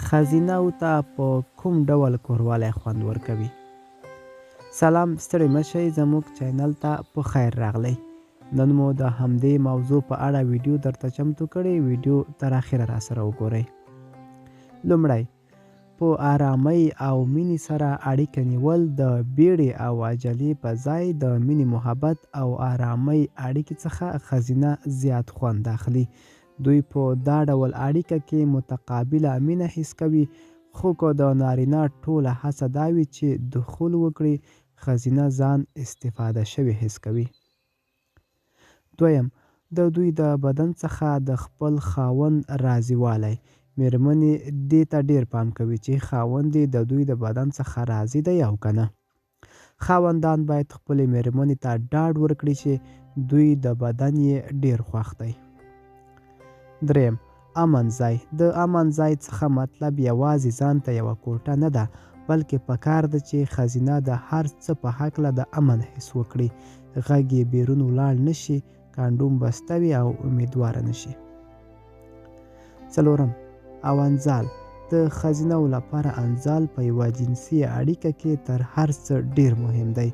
ښځینه وو ته په کوم ډول کوروالی خوند ورکوي؟ سلام، ستړي مه شئ، زموږ چینل ته په خیر راغلی. نن مو د همدې موضوع په اړه ویډیو درته چمتو کړې. ویډیو تر اخره راسره وګورئ. لومړی، په آرامۍ او مینې سره اړیکه نیول. د بیړې او عجلې په ځای د مینې، محبت او آرامۍ اړیکې څخه ښځینه زیات خوند اخلي. دوی په دا ډول اړیکه کې متقابله مینه حس کوي، خو که د نارینه ټوله هڅه دا وي چې دخول وکړي، ښځینه ځان استفاده شوې حس کوي. دویم، د دوی د بدن څخه د خپل خاوند راضیوالی. میرمنې دې ته ډیر پام کوي چې خاوند یې د دوی د بدن څخه راضي دی او که نه. خاوندان باید خپلې میرمنې ته ډاډ ورکړي چې دوی د بدن یې ډیر خوښ دی. دریم، امن ځای. د امن ځای څخه مطلب یوازې ځان ته یوه کوټه نه ده، بلکې پکار ده چې ښځینه د هر څه په هکله د امن حس وکړي، غږ یې بیرون ولاړ نشي، کانډوم بسته وي او امیدواره نشي. څلورم، او انزال. د ښځینه لپاره انزال په یوه جنسي اړیکه کې تر هر څه ډیر مهم دی.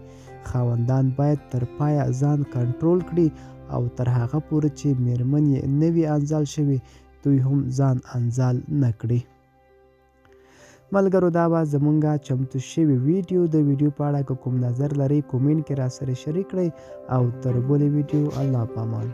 خاوندان باید تر پایه ځان کنټرول کړي او تر هغه پورې چې میرمن یې نه وي انزال شوې، دوی هم ځان انزال نه کړي. ملګرو، دا وه زمونږه چمتو شوې ویډیو. د ویډیو په اړه که کوم نظر لرئ، کومنټ کې را سره شریک کړئ او تر بلې ویډیو الله پامان.